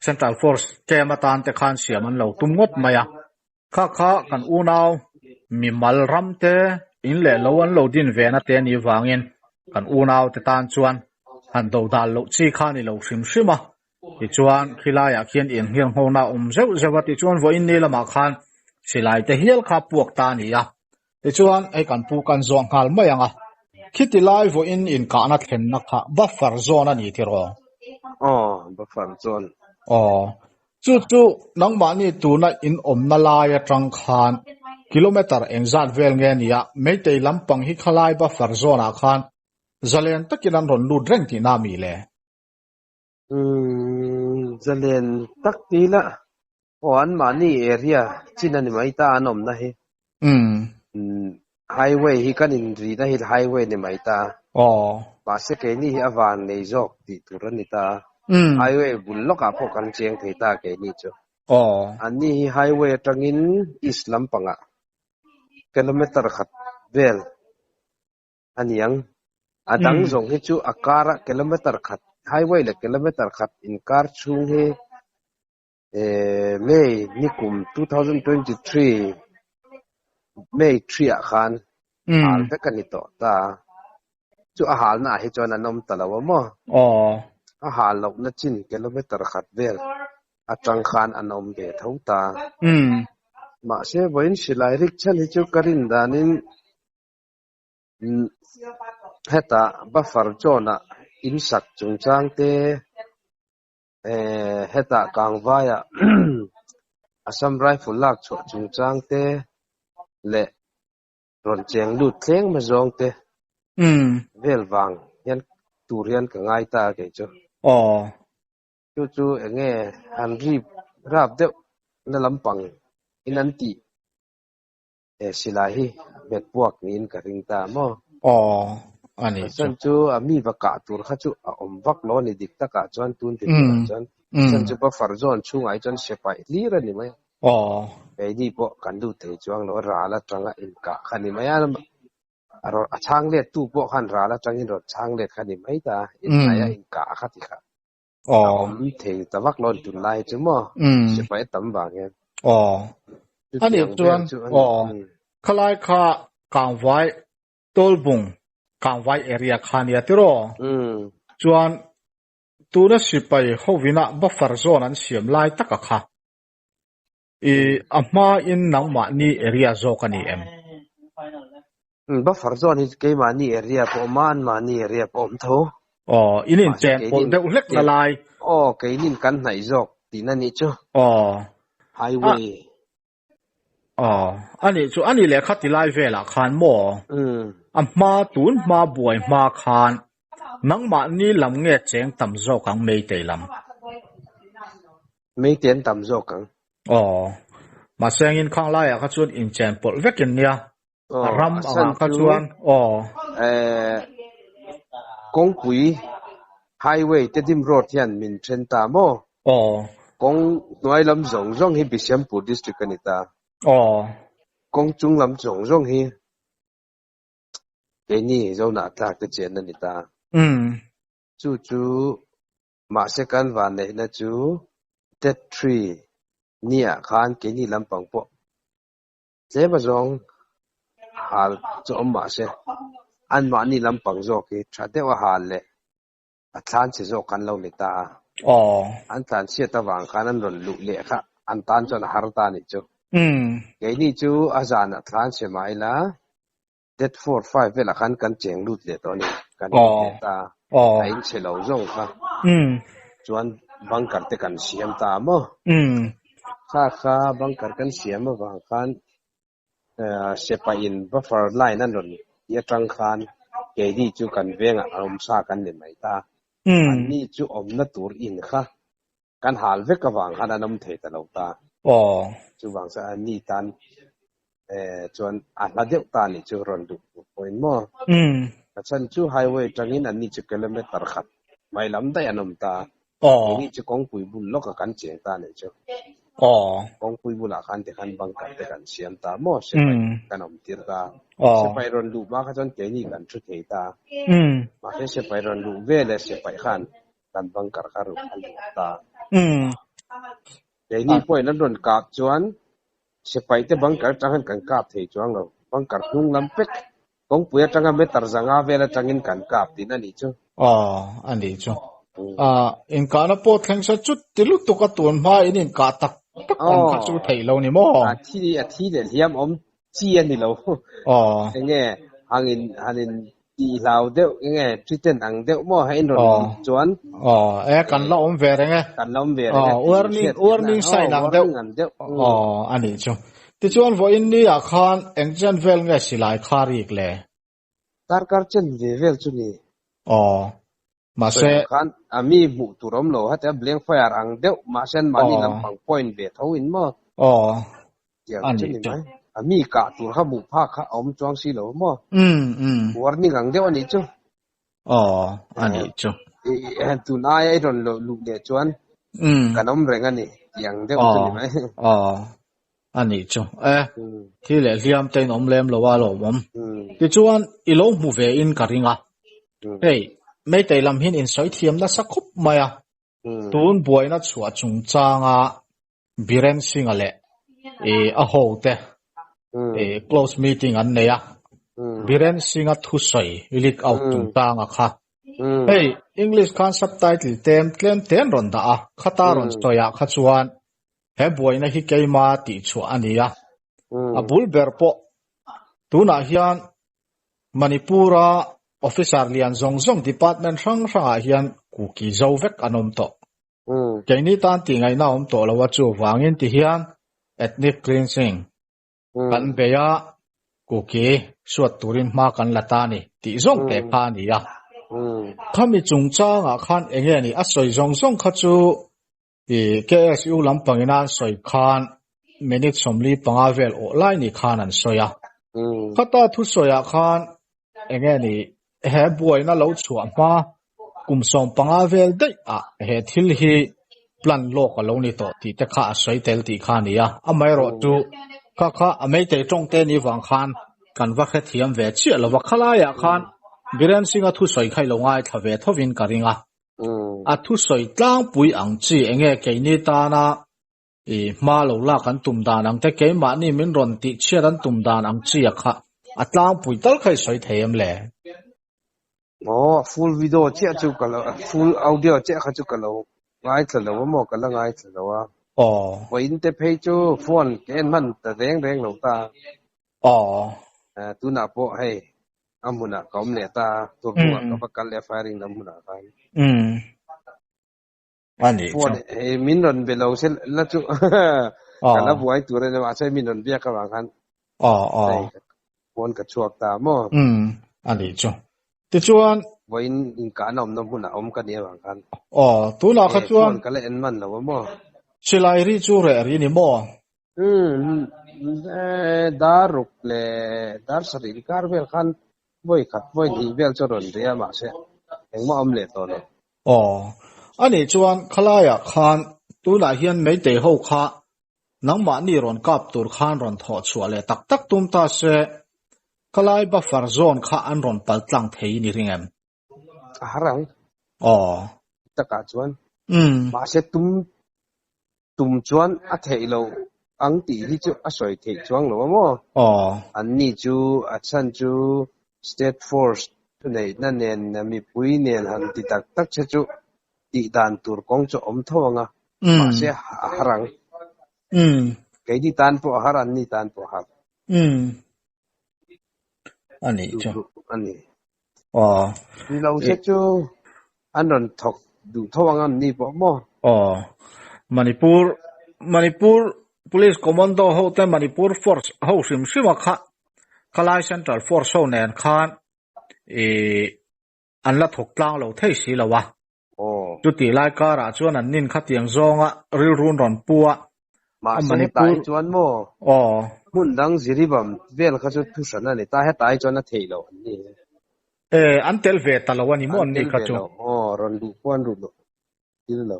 Central Force camp atan te khan siam an lo tum ngawt mai a. Kha kha kan unau mimal ram te in leh lo an lo din ve na te a nih vangin kan unau te tan chuan han do dal loh chi kha a ni lo hrim hrim a. Tichuan khilaiah khian inhlir nghawna a awm zeuh zeuh a, tichuan vawiin ni lamah khan silai te hial kha puak ta a ni a. Tichuan hei kan pu kan zawh nghal mai ang a, khiti lai vawiin inkahna thlenna kha buffer zone a ni tiraw? Aw, buffer zone. Aw, Chu chu nangmahni tuna in awmna lai atang khan kilometre engzat vel nge nia Meitei lampang hi khalai buffer zone ah khan zalen takin an rawn lut reng tihna a mi le? Umm zalen tak ti ila aw anmahni area chin a ni mai ta an awmna hi. Umm. Highway hi kan inrihna hi highway ni mai ta. Aw. Mahse keini hi a van nei zawk tih tur a ni ta. Highway bul lawkah pawh kan cheng thei ta keini chu. Aw. Anni hi highway atangin east lampangah kilometer khat vel a ni ang. A dang zawng hi chu a kara kilometer khat, highway leh kilometer khat inkar chhung hi May nikum 2023 May 3 ah khan hal vek a ni tawh ta. Chu a halna ah hi chuan an awm ta lo a maw? A hal lohna chin kilometer khat vel atang khan an awm ve tho ta. Mahse vawiin silai rik chhan hi chu ka rin danin Hetah buffer zone ah in sak chungchang te hetah Kangvaiah Assam Rifle lak chhuah chungchang te leh rawn cheng lut thleng hma zawng te vel vang hian tur hian ka ngai ta a kei chu. Chu chu eng nge han rip rap deuh na lampang in an tih. He silai hi hmet puak niin ka ring ta maw? Aw, a ni chu. Chan chu a mi va kah tur kha chu a awm vak lo a ni dik takah chuan tun ti turah chuan. Chan chu buffer zone chhungah hi chuan se paih hlir a ni mai a. Aw. Keini pawh kan lut thei chuang lo a, ral atanga inkah kha a ni mai a. A chhang let tu pawh khan ral atangin rawn chhang let kha a ni mai ta a, inhnaih a inkah kha ti kha. Aw. A awm thei ta vak lo tunlai hi chu maw? Sipai a tam vang hian. Aw. A nih chuan aw khalai kha Kangvai Tawlbung Kangvai area kha nia tiraw? Chuan tuna sipai hovina buffer zone an siam lai taka kha i a hma in nangmahni area zawk a ni em? Buffer zone hi keimahni area pawh awm a, anmahni area pawh awm tho. Aw, in inchen pawlh deuh hlek na lai. Aw, keinin kan hnaih zawk tihna nih chu. Aw. Highway. Aw, a nih chu, a nih leh kha ti lai velah khan maw? A hma tun hma buai hma khan nangmahni lam nge cheng tam zawk ang Meitei lam? Meitei an tam zawk ang. Aw, mahse angin khang laiah kha chuan inchen pawlh vekin nia. A ram angah kha chuan aw. Kawngpui highway Tedim road hian min then ta maw? Aw. Kawng hnuai lam zawng zawng hi Bishampur district a ni ta. Aw. Kawng chung lam zawng zawng hi keini Zohnah tlak te chen a ni ta. Chu chu mahse kan vanneihna chu Death Tree ni-ah khan keini lampang pawh Tlem a zawng hal chu awm mah se, anmahni lampang zawk hi tha deuh a hal leh a thlan chhe zawk khan lo ni ta a. An tlan chhiat avang khan an rawn luh leh kha an tan chuan a har ta a nih chu. Keini chu a zanah thlan chhe mah ila Date four five velah khan kan cheng lut leh tawh a ni. Kan lut leh ta a, a in chhe lo zawng kha chuan bunker te kan siam ta a maw? Kha kha bunker kan siam avang khan sepain buffer line an rawn tih atang khan keini chu kan vengah a awm sa kan ni mai ta. Anni chu awmna tur in kha Kan hal vek avang khan an awm thei ta lo ta. Chuvang chuan an ni tan chuan a hla deuh ta nih chu rawn duh tur pawhin maw. A chhan chu highway atangin an ni chu kilometer khat hmai lam daih an awm ta. Keini chu kawngpui bul lawkah kan cheng ta nih chu. Kawngpui bulah khan tikhan bunker te kan siam ta maw sipai kan awm tir ta. Sipai rawn luh hma kha chuan keini kan thu thei ta. Mahse sipai rawn luh veleh sipai khan kan bunker kha ruk a luh ta. Keini pawhin an rawn kap chuan sipai te bunker atang hian kan kap thei chuang lo. Bunker hnung lam pek kawngpui atanga meter zanga vel atangin kan kap tihna a nih chu. Aw, a nih chu. Inkahna pawh thleng se chu ti lutuk a tun hma in inkah tak tak ang kha chu theih lo ni maw? A thi a thi leh hliam awm chi a ni lo. Aw. Enge hangin hanin Tih hlau deuh enge thiten ang deuh maw hei in rawn luh chuan. Aw e kan la awm ve reng e. Kan la awm ve reng e. Aw warning warning sign ang deuh. Warning ang deuh. Aw a nih chu. Tichuan vawiin ni ah khan eng chen vel nge silai kha rik le? Darkar chen ve vel chu ni. Aw. Mahse. Sawi ang khan a mi hmuh tur awm lo heti a blank fire ang deuh mahse an mahni lampang point ve tho in maw? Aw. Tiang chu ni mai. A mi kah tur kha hmuh phak kha a awm chuang si lo maw? Umm umm. Warning ang deuh a nih chu. Aw a nih chu. Tun aia i rawn luh leh chuan kan awm reng a ni tiang deuh chu ni mai. Aw a nih chu. E thi leh hliam te in awm lem lo a lawmawm. Tichuan i lo hmu ve in ka ring a. Hei Meitei lam hian in sawi thiam nasa khawp mai a. Tun buaina chhuah chungchanga Biren Singh-a leh a hote close meeting an nei a, Biren Singh-a thusawi leak out chungchanga kha. Hei English khan subtitle tlem tlem te an rawn dah a, khata rawn sawiah kha chuan he buaina hi keima tihchhuah a ni a, a bul ber pawh tunah hian Manipur-a officer lian zawng zawng department hrang hrangah hian kuki zo vek an awm tawh. Keini tan tih ngaihna a awm tawh lo a, chuvangin ti hian ethnic cleansing kan bei a, kuki suat turin hma kan la ta a ni tih zawng teh kha a ni a. Khami chungchangah khan eng nge ni a sawi zawng zawng kha chu I KSU lampangin an sawi khan minute 45 vel awh lai ni khan an sawi a. Khata thusawiah khan eng nge ni he buaina lo chhuah hma kum 15 vel daih ah he thil hi plan lawk a lo ni tawh tih te kha a sawi tel tih kha a ni a. Amaherawhchu kha kha a meitei tawng te ni vang khan kan va hrethiam ve chiah lo va. Khalaiah khan Biren Singh-a thusawi kha i lo ngaithla ve thovin ka ring a. A thusawi tlangpui ang chi enge keini tana i hma lo lak an tum dan ang te keimahni min rawn tih chhiat an tum dan ang chi a kha a tlangpui tal kha i sawi thei em le? Aw a full video chiah chu ka lo full audio chiah kha chu ka lo ngaithla lo a maw ka la ngaithla lo a. Aw. Vawiin te phei chu phone ka en hman ta reng reng lo ta. Aw. Tunah pawh hei A hmunah ka awm leh ta a, tur hnungah ka va kal leh a firing lam hmunah khan. Umm. A nih chu. Phone hei min rawn be lo se la chu ka la buai tur a ni mahse min rawn biak avang khan Aw aw. hei phone ka chhuak ta maw. Umm. A nih chu. Tichuan. Vawiin inkahna awmna hmunah awm ka nih avang khan. Aw, tunah kha chuan. Phone ka la en man lo a maw. Silai ri chu reh ri ni maw? Umm dar ruk leh dar sarih inkar vel khan vawi khat vawi hnih vel chu a rawn ri a mahse engmah a awm leh tawh lo. Aw, anih chuan khalaiah khan tunah hian Meitei ho kha nangmahni rawn kap tur khan rawn thawh chhuah leh tak tak tum ta se khalai buffer zone kha an rawn pal tlang thei ni ring em? A har ang. Aw. Takah chuan. Umm. Mahse tum tum chuan a theih loh ang tih hi chu a sawi theih chuang lo a maw? Aw. An ni chu a chhan chu state force thuneihna nen mipui nen han ti tak tak che chu tih dan tur kawng chu a awm tho ang a. Umm. Mahse a har ang. Umm. Keini tan pawh a har, an ni tan pawh a har. Umm. A nih chu. A ni. Aw. Ni lo se chu an rawn thawk duh tho ang an ni pawh maw? Aw. Manipur Manipur Police Commando ho te Manipur Force ho hrim hrim a kha khalai Central Force ho nen khan i an la thawk tlang lo thei si lo a. Chutih lai karah chuan an nin khatiang zawnga rilrun rawn pu a, a Mahse hetah hi chuan maw hmun dang Jiribam vel kha chu thu hran a ni ta, hetah hi chuan a theih loh an ni. E, an tel ve ta lo a ni maw an ni kha chu? An tel ve lo, aw, rawn luh pawh an ruh loh tir lo.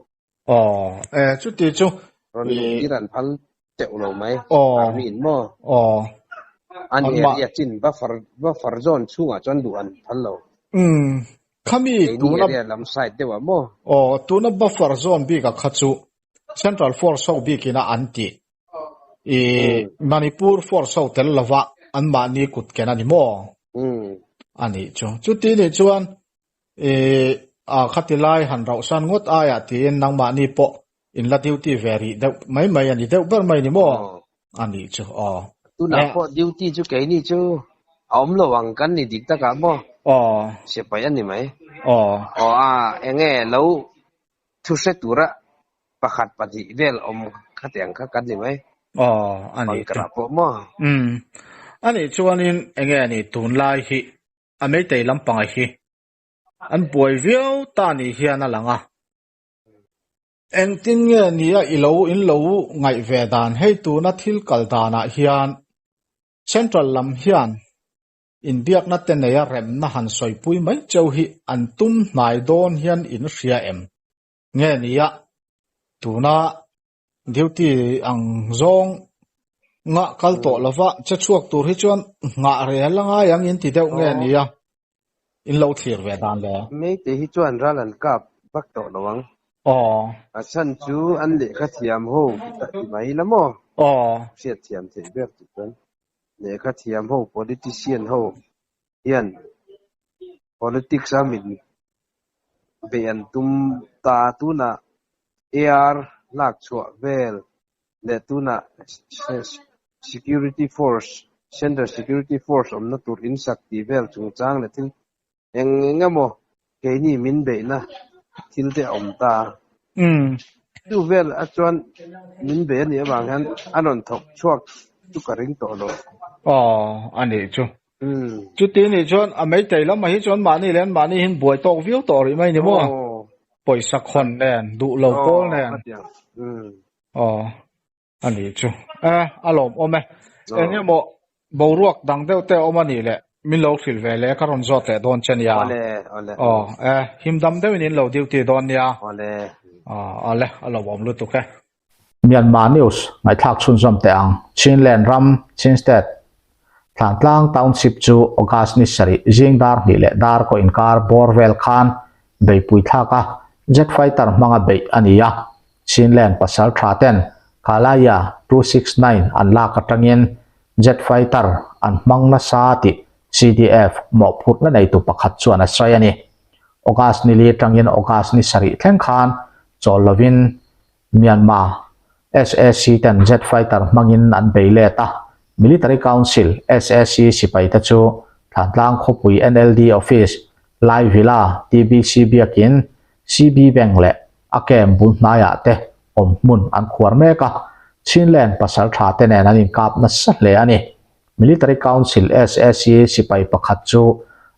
Aw, e, chuti chu. Rawn luh tir an phal teuh lo mai, army in maw? Aw. An area chin buffer, buffer zone chhungah chuan luh an phal lo. Umm, khami tuna. Keini area lam side deuh ah maw? Aw, tuna buffer zone bikah kha chu Central Force ho bikina an tih. I Manipur Force ho tel lova anmahni kut ken a ni maw? A nih chu. Chuti nih chuan I a khati lai han rauhsan ngawt aiah tiin nangmahni pawh in la duty ve rih deuh mai mai a ni deuh ber mai ni maw? A nih chu aw. Tunah pawh duty chu keini chu a awm lo ang kan ni dik takah maw? Aw. Sipai a ni mai. Aw. Aw a enge lo thu hre tura pakhat pahnih vel awm khatiang kha kan ni mai. Aw a nih chu. Bunker ah pawh maw? Umm. A nih chuanin enge ni tunlai hi a meitei lampanga hi. An buai viau ta ni hian a lang a. Engtin nge nia i lo in lo ngaih ve dan hei tuna thil kal danah hian Central lam hian inbiakna te neia remna han sawipui mai cheu hi an tum hnai dawn hian in hria em? Nge nia tuna Duty ang zawng ngah kal tawh lova che chhuak tur hi chuan nghah rel a ngai ang in ti deuh nge nia in lo thlir ve dan le. Meite hi chuan ral an kap vak tawh lo ang. Aw. A chhan chu an lehkha thiam ho ti mai la maw? Aw. Hriat thiam theih ber tih chuan lehkha thiam ho politician ho hian politics a min beih an tum ta tunah AR lak chhuah vel leh tunah Security Force, Central Security Force awmna tur in sak tih vel chungchang leh thil eng eng emaw keini min beihna thil te a awm ta. Chu vel a chuan min bei a nih avang hian a rawn thawk chhuak chu ka ring tawh lo. Aw, a nih chu. Chuti nih chuan a meitei lamah hi chuan mahni leh anmahni hian buai tawk viau tawh rih mai ni maw? Pawisa khawn nen, duh lo pawl nen. Aw, a nih chu. E, a lawmawm e. Eng emaw boruak dang deuh te a awm a nih leh min lo hrilh ve leh ka rawn zawt leh dawn che nia. Aw, e, himdam deuhin in lo duty dawn nia. Aw, ale, a lawmawm lutuk e. Myanmar News ngaihthlak chhunzawm teh ang. Chinland ram, Chin State, Thlantlang Township chu August ni sarih zing dar hnih leh dar kaw inkar bawr vel khan beihpui thlak a, jet fighter hmanga beih a ni a. Chinland pasal tha ten Kalaya 269 an lak atangin jet fighter an hmang nasa tih CDF mawhphurhna neitu pakhat chuan a sawi a ni. August ni li atangin August ni sarih thleng khan chawl lovin Myanmar SAC ten jet fighter hmangin an bei let a, Military Council SAC sipaite chu Thlantlang khawpui NLD Office, Lai Villa, TBC Biakin, CB Bank leh a camp bul hnaiah te awm hmun an khuar mek a, Chinland pasaltha te nen an inkap nasa hle a ni. Military Council SAC sipai pakhat chu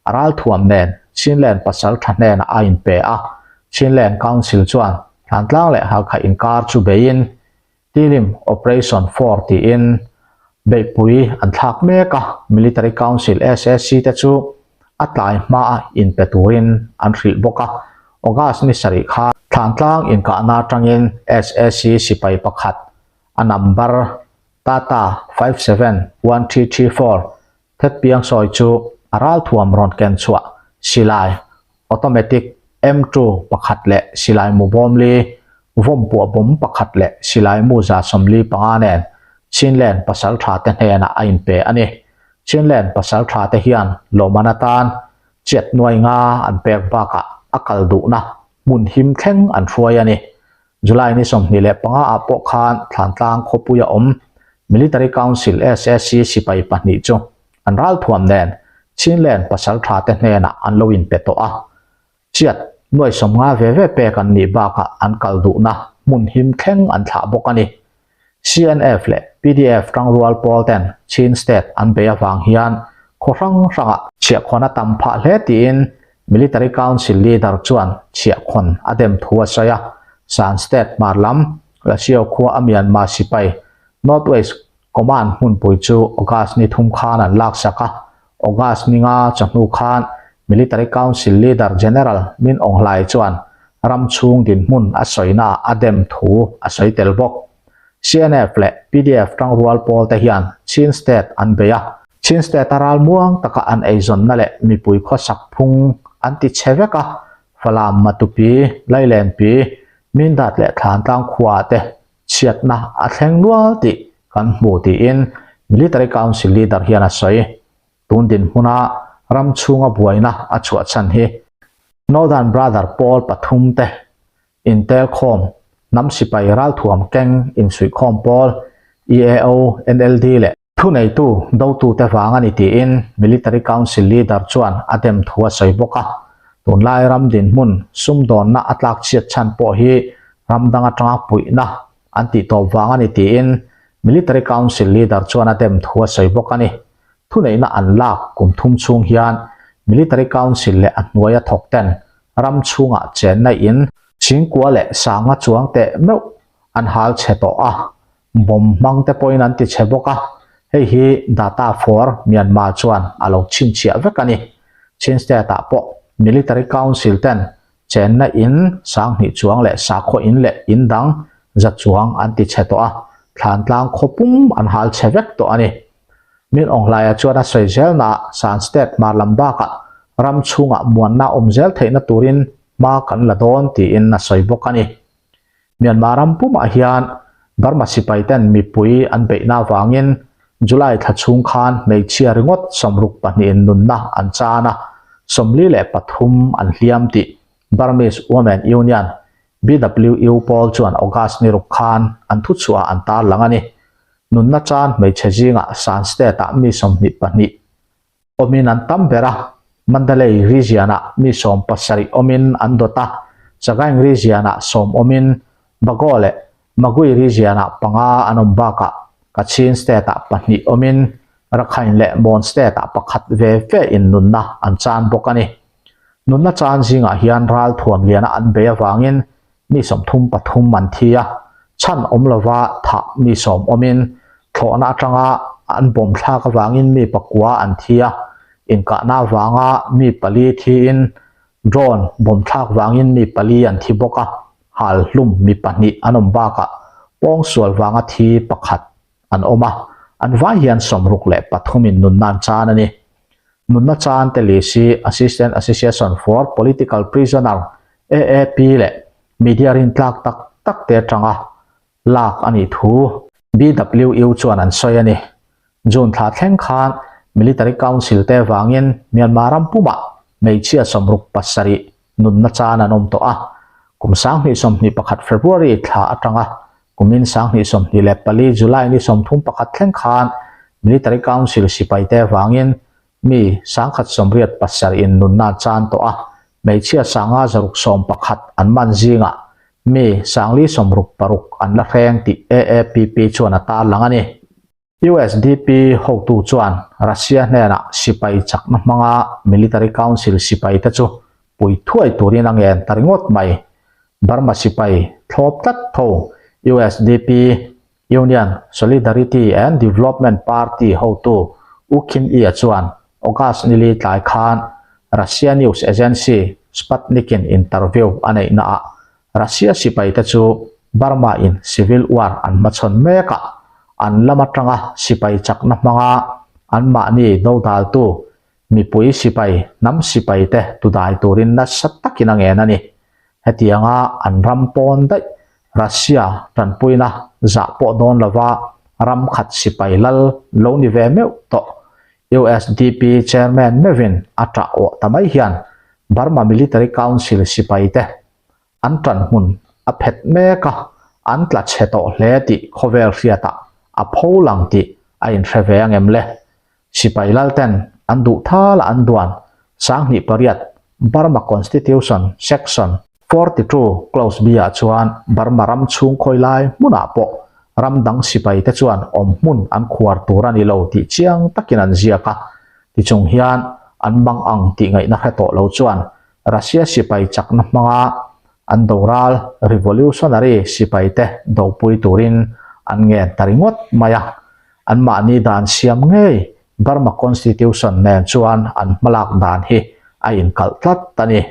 a ralthuam nen Chinland pasal tha hnenah a inpe a, Chinland Council chuan Hlantlang leh Halkha inkar chu beiin Tilim Operation 4 tiin beihpui an thlak mek a, Military Council SAC te chu a tlai hmaa inpe turin an hrilh bawk a, August ni sarih khan Thlantlang inkahna atangin SAC sipai pakhat a number Tata 571334 Thetpiang sawi chu a ralthuam rawn ken chhuah silai automatic M2 pakhat leh silai mu bawmli, vawm puah bawm pakhat leh silai mu 145 nen Chinland pasaltha te hnenah a inpe a ni. Chinland pasaltha te hian lawmman atan chiat nuai nga an pek bakah a kal duhna hmun him thleng an hruai a ni. July ni 25 ah pawh khan Thlantlang khawpuia awm Military Council SAC sipai pahnih chu an ralthuam nen Chinland pasaltha te hnenah an lo inpe tawh a. Chiat nuai 50 ve ve pek an nih bakah an kal duhna hmun him thleng an thlah bawk a ni. CNF leh PDF tangrual pawl ten Chin State an bei avang hian khaw hrang hrangah chhiahkhawn a tam phah hle tiin Military Council leader chuan chhiahkhawn a dem thu a sawi a. Shan State hmar lam Lashio khua a Myanmar sipai North West Command hmunpui chu August ni thum khan an laksak a. August ni nga chawhnu khan Military Council leader General Min Aung Hlaing chuan ram chhung dinhmun a sawina a dem thu a sawi tel bawk. CNF leh PDF tangrual pawl te hian Chin State an bei a, Chin State a ral muang taka an eizawnna leh mipui khawsak phung an ti chhe vek a, Falam, Matupi, Lailenpi, Mindat leh Thlantlang khua te chhiatna a thleng nual tih kan hmu tiin Military Council leader hian a sawi. Tun dinhmuna ram chhunga buaina a chhuah chhan hi Northern Brother pawl pathum te intelkhawm, hnam sipai ralthuam keng insuihkhawm pawl, EAO, NLD leh Thuneitu dotute vang a ni tiin Military Council leader chuan a dem thu a sawi bawk a. Tunlai ram dinhmun sumdawnna a tlak chhiat chhan pawh hi ram dang atanga puihna an tih tawp vang a ni tiin Military Council leader chuan a dem thu a sawi bawk a ni. Thuneihna an lak kum thum chhung hian Military Council leh a hnuaia thawk ten ram chhungah chenna in chhingkua leh sanga chuang teh meuh an hal chhe tawh a, bomb hmang te pawhin an ti chhe bawk a, hei hi data for Myanmar chuan a lo chhinchhiah vek a ni. Chin State ah pawh Military Council ten chenna in sanghnih chuang leh sakhaw in leh in dang za chuang an ti chhe tawh a, thlantlang khaw pum an hal chhe vek tawh a ni. Min Aunghlaia chuan a sawi zelnaah Shan State hmar lam bakah ram chhungah muanna awm zel theihna turin hma kan la dawn tiin a sawi bawk a ni. Myanmar ram pumah hian Burma sipai ten mipui an beihna avangin July thla chhung khan hmeichhia ringawt sawmruk pahnihin nunna an chan a, 43 an hliam tih Burmese Women Union, BWU, pawl chuan August ni ruk khan an thuchhuah an tarlang a ni. Nunna chan hmeichhe zingah Shan State-ah mi 22 awmin an tam ber a, Mandalay region-ah mi 70 awmin an dawt a, Sagaing region-ah sawm awmin Bago leh Magway region-ah panga an awm bakah Kachin state-ah pahnih awmin Rakhine leh Mon state-ah pakhat ve ve in nunna an chan bawk a ni. Nunna chan zingah hian ral thuam liana an bei avangin mi 33 an thi a, chhan awm lova thah mi sawm awmin thlawhna atanga an bawm thlak avangin mi pakua an thi a, inkahna avanga mi pali thiin drone bawm thlak vangin mi pali an thi bawk a, hal hlum mi pahnih an awm bakah pawngsual vanga thi pakhat an awm a, an vai hian 63 in nunna an chan a ni. Nunna chan te leh si Assistant Association for Political Prisoner, AAP, leh media rintlak tak tak te atanga lak a nih thu BWU chuan an sawi a ni. June thla thleng khan Military Council te vangin Myanmar ram pumah hmeichhia 67 nunna chan an awm tawh a, kum 2021 February thla atanga kumin 2024 July ni 31 thleng khan Military Council sipai te vangin mi 187 in nunna an chan tawh a, hmeichhia 511 an man zingah mi 466 an la hreng tih AAPP chuan a tarlang a ni. USDP hotu chuan Russia hnenah sipai chakna hmanga Military Council sipai te chu pui thuai turin a ngen ta ringawt mai. Burma sipai thlawp tlat tho USDP, Union Solidarity and Development Party hotu U Khin Ia chuan August nili tlai khan Russia news agency Sputnik-in interview a neihnaah Russia sipai te chu Burma in civil war an hmachhawn mek a, an lam atanga sipai chakna hmanga anmahni dodaltu mipui sipai, hnam sipai te tudai turin nasa takin a ngen a ni. Hetianga an ram pawn daih Russia tanpuina zah pawh dawn lova ram khat sipai lal lo ni ve meuh tawh USDP chairman meuhin a tah awh ta mai hian Burma Military Council sipai te an tan hmun a phet mek a, an tla chhe tawh hle tih khawvel hriatah a pho lang tih a inhre ve ang em le? Sipai lal ten an duh thal a an duan 28 Burma Constitution Section 42 Clause B ah chuan Burma ram chhung khawi lai hmunah pawh ram dang sipai te chuan awm hmun an khuar tur a ni lo tih chiang takin an ziak a, tichung hian an mang ang tih ngaihna hre tawh lo chuan Russia sipai chakna hmanga an doral revolutionary sipai te dopui turin an ngen ta ringawt mai a, anmahni dan siam ngei Burma Constitution nen chuan an hmalak dan hi a inkalh tlat a ni.